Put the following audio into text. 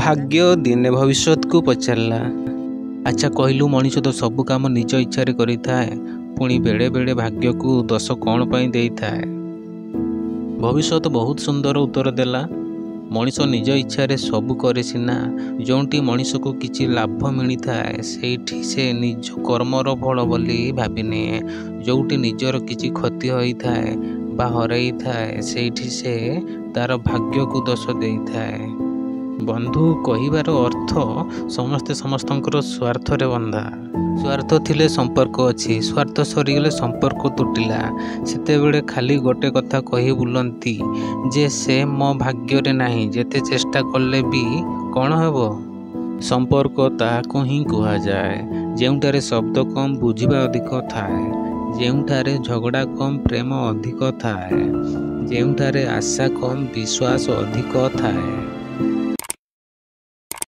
ଭାଗ୍ୟ ଦିନେ ଭବିଷ୍ୟତକୁ ପଚାରିଲା, ଆଚ୍ଛା କହିଲୁ, ମଣିଷ ତ ସବୁ କାମ ନିଜ ଇଚ୍ଛାରେ କରିଥାଏ, ପୁଣି ବେଳେ ବେଳେ ଭାଗ୍ୟକୁ ଦୋଷ କ'ଣ ପାଇଁ ଦେଇଥାଏ? ଭବିଷ୍ୟତ ବହୁତ ସୁନ୍ଦର ଉତ୍ତର ଦେଲା, ମଣିଷ ନିଜ ଇଚ୍ଛାରେ ସବୁ କରେ ସିନା, ଯେଉଁଠି ମଣିଷକୁ କିଛି ଲାଭ ମିଳିଥାଏ ସେଇଠି ସେ ନିଜ କର୍ମର ଫଳ ବୋଲି ଭାବିନିଏ। ଯେଉଁଠି ନିଜର କିଛି କ୍ଷତି ହୋଇଥାଏ ବା ହରାଇଥାଏ, ସେଇଠି ସେ ତା'ର ଭାଗ୍ୟକୁ ଦୋଷ ଦେଇଥାଏ। ବନ୍ଧୁ, କହିବାର ଅର୍ଥ ସମସ୍ତେ ସମସ୍ତଙ୍କର ସ୍ୱାର୍ଥରେ ବନ୍ଧା। ସ୍ୱାର୍ଥ ଥିଲେ ସମ୍ପର୍କ ଅଛି, ସ୍ୱାର୍ଥ ସରିଗଲେ ସମ୍ପର୍କ ତୁଟିଲା। ସେତେବେଳେ ଖାଲି ଗୋଟେ କଥା କହି ବୁଲନ୍ତି ଯେ ସେ ମୋ ଭାଗ୍ୟରେ ନାହିଁ, ଯେତେ ଚେଷ୍ଟା କଲେ ବି କ'ଣ ହେବ? ସମ୍ପର୍କ ତାହାକୁ ହିଁ କୁହାଯାଏ ଯେଉଁଠାରେ ଶବ୍ଦ କମ୍, ବୁଝିବା ଅଧିକ ଥାଏ। ଯେଉଁଠାରେ ଝଗଡ଼ା କମ୍, ପ୍ରେମ ଅଧିକ ଥାଏ। ଯେଉଁଠାରେ ଆଶା କମ୍, ବିଶ୍ୱାସ ଅଧିକ ଥାଏ।